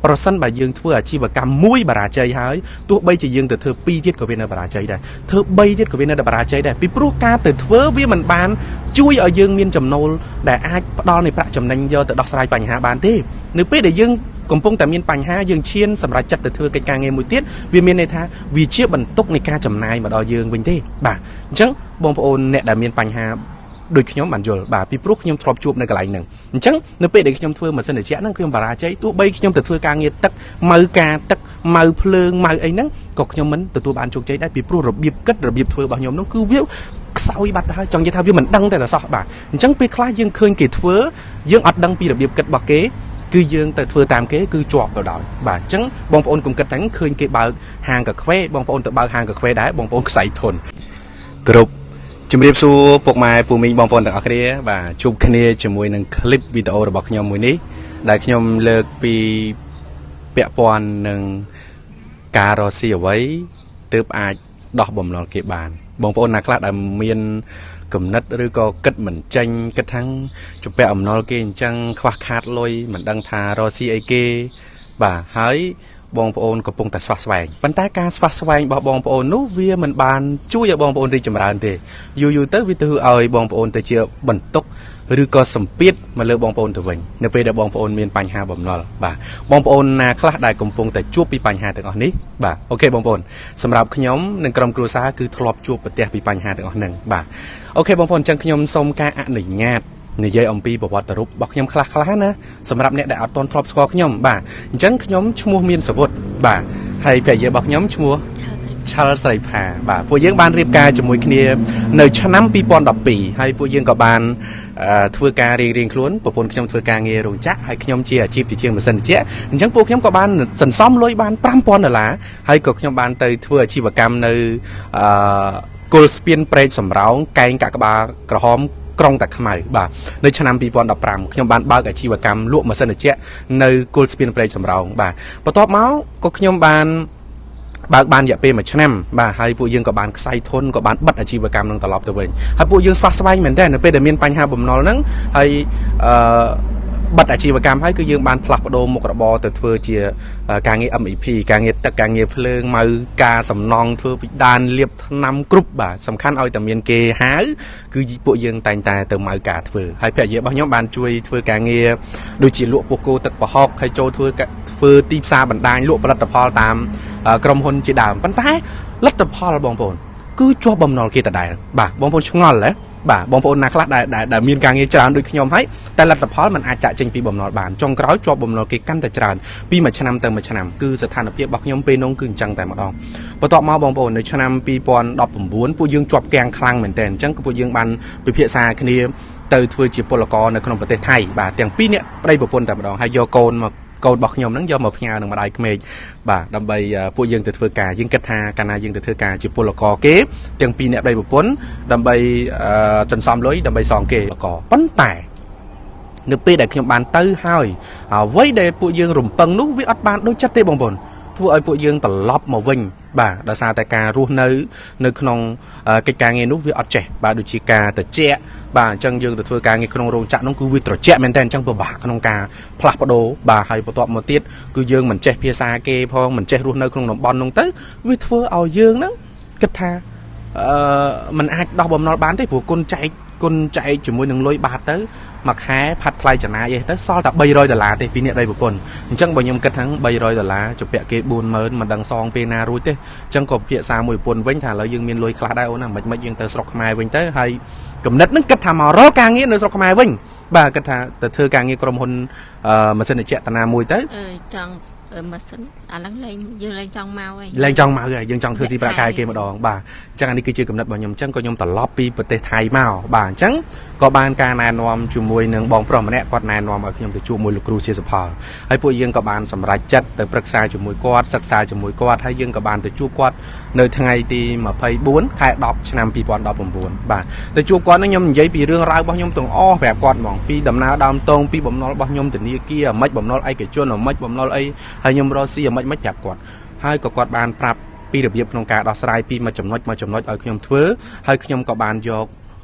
ប្រសិនបើយើងធ្វើអាជីវកម្មមួយបរាជ័យហើយទោះបីជាយើងទៅធ្វើពីរទៀតក៏វានៅបរាជ័យដែរធ្វើ3ទៀតក៏វានៅតែបរាជ័យដែរពីព្រោះការទៅធ្វើវាមិនបានជួយឲ្យយើងមានចំណូលដែលអាចផ្ដល់នៃប្រាក់ចំណេញយកទៅដោះស្រាយបញ្ហាបានទេនៅពេលដែលយើងកំពុងតែមានបញ្ហាយើងឈានសម្រាប់ចិត្តទៅធ្វើកិច្ចការងារមួយទៀតវាមានន័យថាវាជាបន្ទុកនៃការចំណាយមកដល់យើងវិញទេបាទអញ្ចឹងបងប្អូនអ្នកដែលមានបញ្ហាដូចខ្ញុំបានយល់បាទពីព្រោះខ្ញុំធ្លាប់ជួបនៅកន្លែងហ្នឹងអញ្ចឹងនៅពេលដែលខ្ញុំធ្វើម៉ាស៊ីនត្រជាក់ហ្នឹងខ្ញុំបរាជ័យទោះបីខ្ញុំទៅធ្វើការងារទឹកម៉ៅការទឹកម៉ៅភ្លើងម៉ៅអីហ្នឹងក៏ខ្ញុំមិនទទួលបានជោគជ័យដែរពីព្រោះរបៀបគិតរបៀបធ្វើរបស់ខ្ញុំហ្នឹងគឺវាខ្សោយបាត់ទៅហើយចង់និយាយថាវាមិនដឹងតែសោះបាទអញ្ចឹងពេលខ្លះយើងឃើញគេធ្វើយើងអត់ដឹងពីរបៀបគិតរបស់គេគឺយើងទៅធ្វើតាមគេគឺជាប់ទៅដោយបាទអញ្ចឹងបងប្អូនកុំគិតថាឃើញគេបើកហាងកាហ្វេបងប្អូនទៅបើកហាងកាហ្វេដែរបងប្អូនខ្សែធនគ្រប់ជំរាបសួរពុកម៉ែពូមីងបងប្អូនទាំងអស់គ្នាបាទជួបគ្នាជាមួយនឹងคลิปវីដេអូរបស់ខ្ញុំមួយនេះដែលខ្ញុំលើកពីពាក់ព័ន្ធនឹងការរកស៊ីអ្វីទើបអាចដោះបំណុលគេបានបងប្អូនណាខ្លះដែលមានគំនិតឬក៏គិតមិនចេញគិតថាជំពាក់អំណុលគេអញ្ចឹងខ្វះខាតលុយមិនដឹងថារកស៊ីអីគេបាទហើយបងប្អូនកំពុងតែស្វះស្វែងប៉ុន្តែការស្វះស្វែងរបស់បងប្អូននោះវាមិនបានជួយឲ្យបងប្អូនរីកចម្រើនទេយូរយូរទៅវាធ្វើឲ្យបងប្អូនទៅជាបន្ទុកឬក៏សម្ពាធមកលើបងប្អូនទៅវិញនៅពេលដែលបងប្អូនមានបញ្ហាបំណុលបាទបងប្អូនណាខ្លះដែលកំពុងតែជួបពីបញ្ហាទាំងអស់នេះបាទ OK បងប្អូនសម្រាប់ខ្ញុំនិងក្រុមគ្រួសារគឺធ្លាប់ជួបប្រទះពីបញ្ហាទាំងអស់ហ្នឹងបាទ OK បងប្អូនអញ្ចឹងខ្ញុំសូមការអនុញ្ញាតនិយាយអំពីប្រវត្តិរូបរបស់ខ្ញុំខ្លះខ្លះណាសម្រាប់អ្នកដែលអត់ទាន់ធ្លាប់ស្គាល់ខ្ញុំបាទអញ្ចឹងខ្ញុំឈ្មោះមានសវុតបាទហើយភរិយារបស់ខ្ញុំឈ្មោះឆាល់ស្រីផាបាទពួកយើងបានរៀបការជាមួយគ្នានៅឆ្នាំ2012ហើយពួកយើងក៏បានធ្វើការរៀងៗខ្លួនប្រពន្ធខ្ញុំធ្វើការងាររោងចក្រហើយខ្ញុំជាអាជីពជាជាងម៉ាស៊ីនត្រជាក់អញ្ចឹងពួកខ្ញុំក៏បានសន្សំលុយបាន5000ដុល្លារហើយក៏ខ្ញុំបានទៅធ្វើអាជីវកម្មនៅអឺគល់ស្ពានព្រែកសំរោងកែងកាក់ក្បាលក្រហមក្រុងតាខ្មៅបាទនៅឆ្នាំ2015ខ្ញុំបានបើកអាជីវកម្មលក់ម៉ាស៊ីនត្រជាក់នៅគល់ស្ពានព្រែកសំរោងបាទបន្ទាប់មកក៏ខ្ញុំបានបើកបានរយៈពេល1ឆ្នាំបាទហើយពួកយើងក៏បានខ្សែធនក៏បានបិទអាជីវកម្មនឹងត្រឡប់ទៅវិញហើយពួកយើងស្វះស្វែងមែនតើនៅពេលដែលមានបញ្ហាបំណុលហ្នឹងហើយអឺបិទអាជីវកម្មហើយគឺយើងបានផ្លាស់ប្ដូរមុខរបរទៅធ្វើជាការងារ MEP ការងារទឹកការងារភ្លើងម៉ៅការសំណង់ធ្វើពិដានលាបថ្នាំគ្រប់បាទសំខាន់ឲ្យតែមានគេហៅគឺពួកយើងតែងតែទៅម៉ៅការធ្វើហើយភរិយារបស់ខ្ញុំបានជួយធ្វើការងារដូចជាលក់ពោះគោទឹកប្រហុកហើយចូលធ្វើទីផ្សារបណ្ដាញលក់ផលិតផលតាមក្រុមហ៊ុនជាដើមប៉ុន្តែលទ្ធផលបងប្អូនគឺជាប់បំណុលគេដដែលបាទបងប្អូនឆ្ងល់ហ៎បាទបងប្អូនណាខ្លះដែលដែលមានការងារច្រើនដូចខ្ញុំហើយតែលទ្ធផលมันអាចចាក់ចេញពីបំណុលបានចុងក្រោយជាប់បំណុលគេកាន់តែច្រើនពីមួយឆ្នាំទៅមួយឆ្នាំគឺស្ថានភាពរបស់ខ្ញុំពេលនោះគឺអញ្ចឹងតែម្ដងបន្ទាប់មកបងប្អូននៅឆ្នាំ2019ពួកយើងជាប់គាំងខ្លាំងមែនទែនអញ្ចឹងគឺពួកយើងបានពិភាក្សាគ្នាទៅធ្វើជាពលករនៅក្នុងប្រទេសថៃបាទទាំងពីរនាក់ប្តីប្រពន្ធតែម្ដងហើយយកកូនមកកូនរបស់ខ្ញុំហ្នឹងយកមកផ្ញើនឹងម្ដាយក្មេកបាទដើម្បីពួកយើងទៅធ្វើការយើងគិតថាកាលណាយើងទៅធ្វើការជាពលករគេទាំងពីរអ្នកប្តីប្រពន្ធដើម្បីសន្សំលុយដើម្បីសងគេកប៉ុន្តែនៅពេលដែលខ្ញុំបានទៅហើយអ្វីដែលពួកយើងរំពឹងនោះវាអត់បានដូចចិត្តទេបងប្អូនធ្វើឲ្យពួកយើងត្រឡប់មកវិញបាទដោយសារតែការរស់នៅនៅក្នុងកិច្ចការងារនោះវាអត់ចេះបាទដូចជាការត្រជាក់បាទអញ្ចឹងយើងទៅធ្វើការងារក្នុងរោងចក្រនោះគឺវាត្រជាក់មែនតើអញ្ចឹងពិបាកក្នុងការផ្លាស់ប្ដូរបាទហើយបន្ទាប់មកទៀតគឺយើងមិនចេះភាសាគេផងមិនចេះរស់នៅក្នុងតំបន់នោះទៅវាធ្វើឲ្យយើងហ្នឹងគិតថាអឺมันអាចដោះបំណុលបានទេព្រោះគុណចែកគុណចែកជាមួយនឹងលុយបាតទៅមួយខែផាត់ថ្លៃចំណាយអីទៅសល់តែ300ដុល្លារទេពីអ្នកដីប្រពន្ធអញ្ចឹងបើខ្ញុំគិតថា300ដុល្លារជំពាក់គេ40000មិនដឹងសងពេលណារួចទេអញ្ចឹងក៏ពិភាក្សាមួយប្រពន្ធវិញថាឥឡូវយើងមានលុយខ្លះដែរអូនណាមិនយើងទៅស្រុកខ្មែរវិញទៅហើយគំនិតហ្នឹងគិតថាមករកការងារនៅស្រុកខ្មែរវិញបាទគិតថាទៅធ្វើការងារក្រុមហ៊ុនម៉ាស៊ីនត្រជាក់តាណាមួយទៅ ចង់ម៉ាស៊ីនអាហ្នឹងលែងយើងលែងចង់មកហើយ លែងចង់មកហើយយើងចង់ធ្វើស៊ីប្រាក់ខែគេម្ដងបាទអញ្ចឹងអានេះគឺជាគំនិតរបស់ខ្ញុំអញ្ចឹងក៏ខ្ញុំត្រឡប់ពីប្រទេសថៃមកបាទអញ្ចឹងក៏បានការណែនាំជាមួយនឹងបងប្រុសម្នាក់គាត់ណែនាំឲ្យខ្ញុំទៅជួបមួយលោកគ្រូសៀសុផលហើយពួកយើងក៏បានសម្រេចចិត្តទៅប្រឹក្សាជាមួយគាត់សិក្សាជាមួយគាត់ហើយយើងក៏បានទៅជួបគាត់នៅថ្ងៃទី24ខែ10ឆ្នាំ2019បាទទៅជួបគាត់នឹងខ្ញុំនិយាយពីរឿងរ៉ាវរបស់ខ្ញុំទាំងអស់ប្រាប់គាត់ហ្មងពីដំណើរដើមតងពីបំណុលរបស់ខ្ញុំធនាគារអាម៉េចបំណុលឯកជនអាម៉េចបំណុលអីហើយខ្ញុំរកស៊ីអាម៉េចមិនប្រាប់គាត់ហើយក៏គាត់បានប្រាប់ពីរបៀបក្នុងការដោះស្រាយពីមួយចំណុចមួយចំណុចឲ្យខ្ញុំធ្វើហើយខ្ញុំក៏បានយក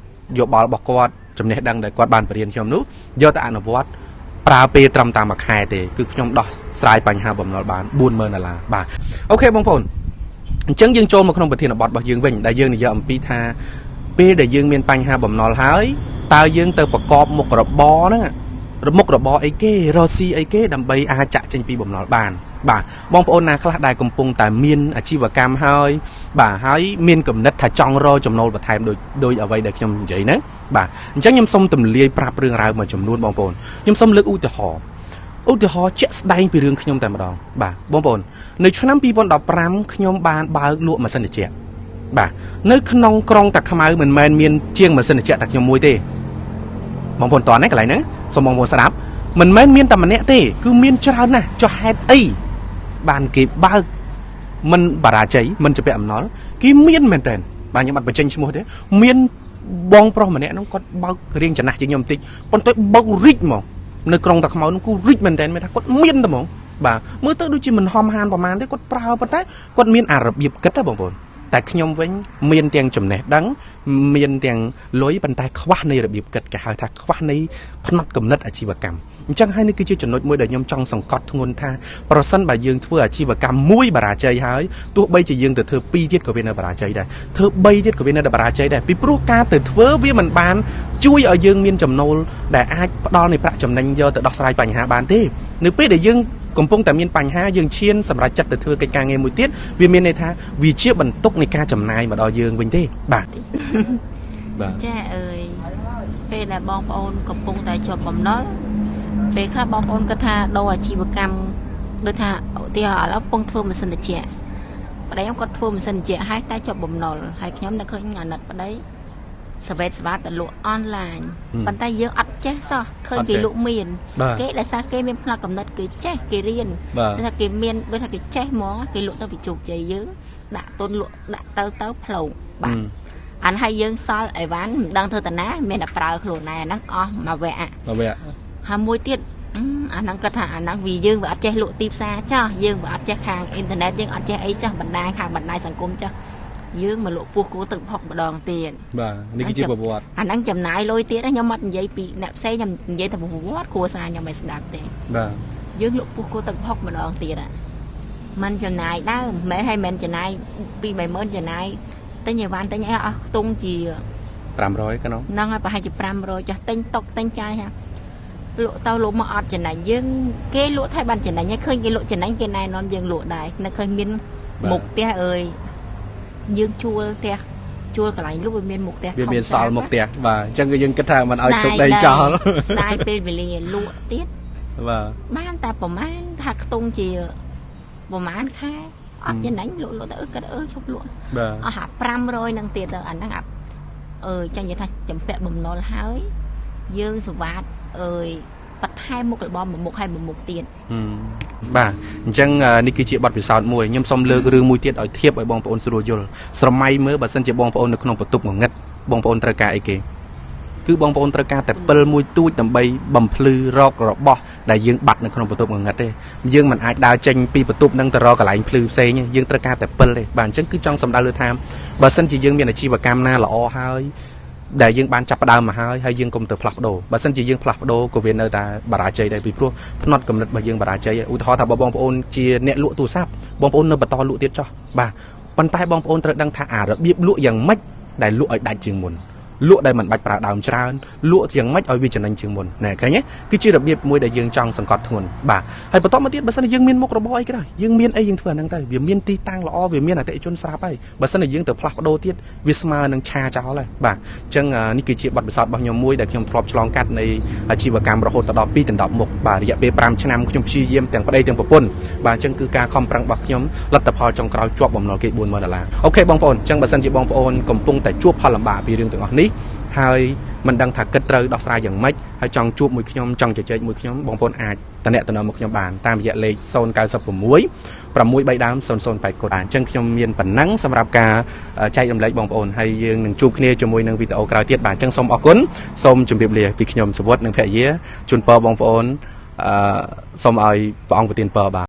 យោបល់របស់គាត់ចំណេះដឹងដែលគាត់បានបរៀនខ្ញុំនោះយកទៅអនុវត្ត ប្រើពេលត្រឹមតែមួយខែទេគឺខ្ញុំដោះស្រាយបញ្ហាបំណុលបាន40000ដុល្លារបាទ OK បងប្អូនអញ្ចឹងយើងចូលមកក្នុងប្រធានបទរបស់យើងវិញដែលយើងនិយាយអំពីថាពេលដែលយើងមានបញ្ហាបំណុលហើយតើយើងទៅប្រកបមុខរបរហ្នឹងមុខរបរអីគេរកស៊ីអីគេដើម្បីអាចចាក់ចេញពីបំណុលបានបាទបងប្អូនណាខ្លះដែលកំពុងតែមានអាជីវកម្មហើយបាទហើយមានគំនិតថាចង់រកចំណូលបន្ថែមដោយដោយអ្វីដែលខ្ញុំនិយាយហ្នឹងបាទអញ្ចឹងខ្ញុំសូមទម្លាយប្រាប់រឿងរ៉ាវមួយចំនួនបងប្អូនខ្ញុំសូមលើកឧទាហរណ៍ឧទាហរណ៍ជាក់ស្ដែងពីរឿងខ្ញុំតែម្ដងបាទបងប្អូននៅឆ្នាំ2015ខ្ញុំបានបើកលក់ម៉ាស៊ីនត្រជាក់បាទនៅក្នុងក្រុងតាខ្មៅមិនមែនមានជាងម៉ាស៊ីនត្រជាក់តែខ្ញុំមួយទេបងប្អូនតើណាកន្លែងហ្នឹងសូមបងប្អូនស្ដាប់មិនមែនមានតែម្នាក់ទេគឺមានច្រើនណាស់ចុះហេតុអីបានគេបើកមិនបរាជ័យមិនជាពាក់អំណុលគេមានមែនតើបាទខ្ញុំអត់បញ្ចេញឈ្មោះទេមានបងប្រុសម្នាក់ហ្នឹងគាត់បើករៀងចំណាស់ជាងខ្ញុំបន្តិចប៉ុន្តែបើករិចហ្មងនៅក្រុងតាខ្មៅហ្នឹងគឺរិចមែនតើមានថាគាត់មានតែហ្មងបាទមើលទៅដូចជាមិនហំហានប្រហែលទេគាត់ប្រើប៉ុន្តែគាត់មានអារបៀបគិតណាបងប្អូនតែខ្ញុំវិញមានទាំងចំណេះដឹងមានទាំងលុយប៉ុន្តែខ្វះនៃរបៀបគិតគេហៅថាខ្វះនៃផ្នត់គំនិតអាជីវកម្មអញ្ចឹងហើយនេះគឺជាចំណុចមួយដែលខ្ញុំចង់សង្កត់ធ្ងន់ថាប្រសិនបើយើងធ្វើអាជីវកម្មមួយបរាជ័យហើយទោះបីជាយើងទៅធ្វើពីរទៀតក៏វានៅបរាជ័យដែរធ្វើ3ទៀតក៏វានៅតែបរាជ័យដែរពីព្រោះការទៅធ្វើវាមិនបានជួយឲ្យយើងមានចំណូលដែលអាចផ្ដល់នៃប្រាក់ចំណេញយកទៅដោះស្រាយបញ្ហាបានទេនៅពេលដែលយើងកំពុងតែមានបញ្ហាយើងឈានសម្រាប់ចិត្តទៅធ្វើកិច្ចការងារមួយទៀតវាមានន័យថាវាជាបន្ទុកនៃការចំណាយមកដល់យើងវិញទេបាទបាទ ចាអើយពេលដែលបងប្អូនកំពុងតែជាប់បំណុលពេលខ្លះបងប្អូនគាត់ថាដូរអាជីវកម្មដូចថាឧទាហរណ៍ឥឡូវកំពុងធ្វើម៉ាស៊ីនត្រជាក់ប្តីខ្ញុំគាត់ធ្វើម៉ាស៊ីនត្រជាក់ហើយតែជាប់បំណុលហើយខ្ញុំនៅឃើញអាណិតប្តីសវេតសវ៉ាតទៅលក់អនឡាញប៉ុន្តែយើងអត់ចេះសោះឃើញគេលក់មានគេដោយសារគេមានផ្នែកកំណត់គេចេះគេរៀនដូចថាគេមានដូចថាគេចេះហ្មងគេលក់ទៅវាជោគជ័យយើងដាក់ទុនលក់ដាក់ទៅទៅផ្លូវបាទអានឲ្យយើងសល់អីវ៉ាន់មិនដឹងធ្វើតាណាមានតែប្រើខ្លួនឯងអាហ្នឹងអស់មួយវគ្គ មួយវគ្គ ហើយមួយទៀតអាហ្នឹងគាត់ថាអាហ្នឹងវាយើងវាអត់ចេះលក់ទីផ្សារចាស់យើងវាអត់ចេះខាងអ៊ីនធឺណិតយើងអត់ចេះអីចាស់បណ្ដាញខាងបណ្ដាញសង្គមចាស់យើងមកលក់ពោះគោទឹកផុកម្ដងទៀត បាទនេះគឺជាប្រវត្តិ អាហ្នឹងចំណាយលុយទៀតខ្ញុំអត់និយាយពីអ្នកផ្សេងខ្ញុំនិយាយតែប្រវត្តិគ្រួសារខ្ញុំឲ្យស្ដាប់ទេ បាទ យើងលក់ពោះគោទឹកផុកម្ដងទៀតมันចំណាយដើមមិនមែនហើយមិនចំណាយពី30000ចំណាយទិញអីវ៉ាន់ទិញអីអស់ខ្ទង់ជា 500កណ្ដោ ហ្នឹងហើយប្រហែលជា500ចាស់ទិញតុកទិញចាយហាលក់ទៅលក់មកអត់ចំណេញយើងគេលក់ថៃបានចំណេញឃើញគេលក់ចំណេញគេណែនាំយើងលក់ដែរនៅឃើញមានមុខផ្ទះអើយយើងជួលផ្ទះជួលកន្លែងលក់វាមានមុខផ្ទះ វាមានសល់មុខផ្ទះបាទអញ្ចឹងគឺយើងគិតថាមិនឲ្យទុកដីចោល ស្ដាយពេលវេលាលក់ទៀត បាទ បានតែប្រហែលថាខ្ទង់ជាប្រហែលខែអត់ចំណេញលក់លក់ទៅអឺគិតអឺឈប់លក់អស់អា500នឹងទៀតទៅអាហ្នឹងអើយចង់និយាយថាចម្ពាក់បំណុលហើយយើងសវ៉ាតអើយបន្ថែមមុខរបរមួយមុខហើយមួយមុខទៀត បាទអញ្ចឹងនេះគឺជាបទពិសោធន៍មួយខ្ញុំសូមលើករឿងមួយទៀតឲ្យធៀបឲ្យបងប្អូនស្រួលយល់ស្រមៃមើលបើសិនជាបងប្អូននៅក្នុងបន្ទប់ងងឹតបងប្អូនត្រូវការអីគេគឺបងប្អូនត្រូវការតែពិលមួយទូចដើម្បីបំភ្លឺរករបស់ដែលយើងបាត់នៅក្នុងបន្ទប់ងងឹតទេយើងមិនអាចដើរចេញពីបន្ទប់នឹងទៅរកកន្លែងភ្លឺផ្សេងទេយើងត្រូវការតែពិលទេបាទអញ្ចឹងគឺចង់សំដៅលើថាបើសិនជាយើងមានអាជីវកម្មណាល្អហើយដែលយើងបានចាប់ផ្ដើមមកហើយហើយយើងកុំទៅផ្លាស់ប្ដូរបើសិនជាយើងផ្លាស់ប្ដូរក៏វានៅតែបរាជ័យដែរពីព្រោះផ្នត់គំនិតរបស់យើងបរាជ័យឧទាហរណ៍ថាបើបងប្អូនជាអ្នកលក់ទូរស័ព្ទបងប្អូននៅបន្តលក់ទៀតចុះបាទប៉ុន្តែបងប្អូនត្រូវដឹងថាអារបៀបលក់យ៉ាងម៉េចដែលលក់ឲ្យដាច់ជាងមុនលក់ដែលមិនបាច់ប្រើដើមច្រើនលក់យ៉ាងម៉េចឲ្យវាចំណេញជាងមុនណែឃើញទេគឺជារបៀបមួយដែលយើងចង់សង្កត់ធ្ងន់បាទហើយបន្តមកទៀតបើសិនជាយើងមានមុខរបរអីក៏ដោយយើងមានអីយើងធ្វើអាហ្នឹងទៅវាមានទីតាំងល្អវាមានអតិថិជនស្រាប់ហើយបើសិនជាយើងទៅផ្លាស់ប្ដូរទៀតវាស្មើនឹងឆាចោលហើយបាទអញ្ចឹងនេះគឺជាបទពិសោធន៍របស់ខ្ញុំមួយដែលខ្ញុំធ្លាប់ឆ្លងកាត់នៃអាជីវកម្មរហូតដល់2ដណ្ដប់មុខបាទរយៈពេល5ឆ្នាំខ្ញុំព្យាយាមទាំងប្តីទាំងប្រពន្ធបាទអញ្ចឹងគឺការខំប្រឹងរបស់ខ្ញុំលទ្ធផលចុងក្រោយជាប់បំណុលគេ40000ដុល្លារ OK បងប្អូនអញ្ចឹងបើសិនជាបងប្អូនកំពុងតែជួបផលលំបាកពីរឿងទាំងអស់នេះហើយមិនដឹងថាគិតត្រូវដោះស្រាយយ៉ាងម៉េចហើយចង់ជួបមួយខ្ញុំចង់ជជែកមួយខ្ញុំបងប្អូនអាចតំណតំណមកខ្ញុំបានតាមរយៈលេខ096 6 3ដើម008កូដអញ្ចឹងខ្ញុំមានប៉ុណ្ណឹងសម្រាប់ការចែករំលែកបងប្អូនហើយយើងនឹងជួបគ្នាជាមួយនឹងវីដេអូក្រោយទៀតបាទអញ្ចឹងសូមអរគុណសូមជម្រាបលាពីខ្ញុំសវុតនិងភរិយាជូនពរបងប្អូនអឺសូមឲ្យព្រះអង្គប្រទានពរបាទ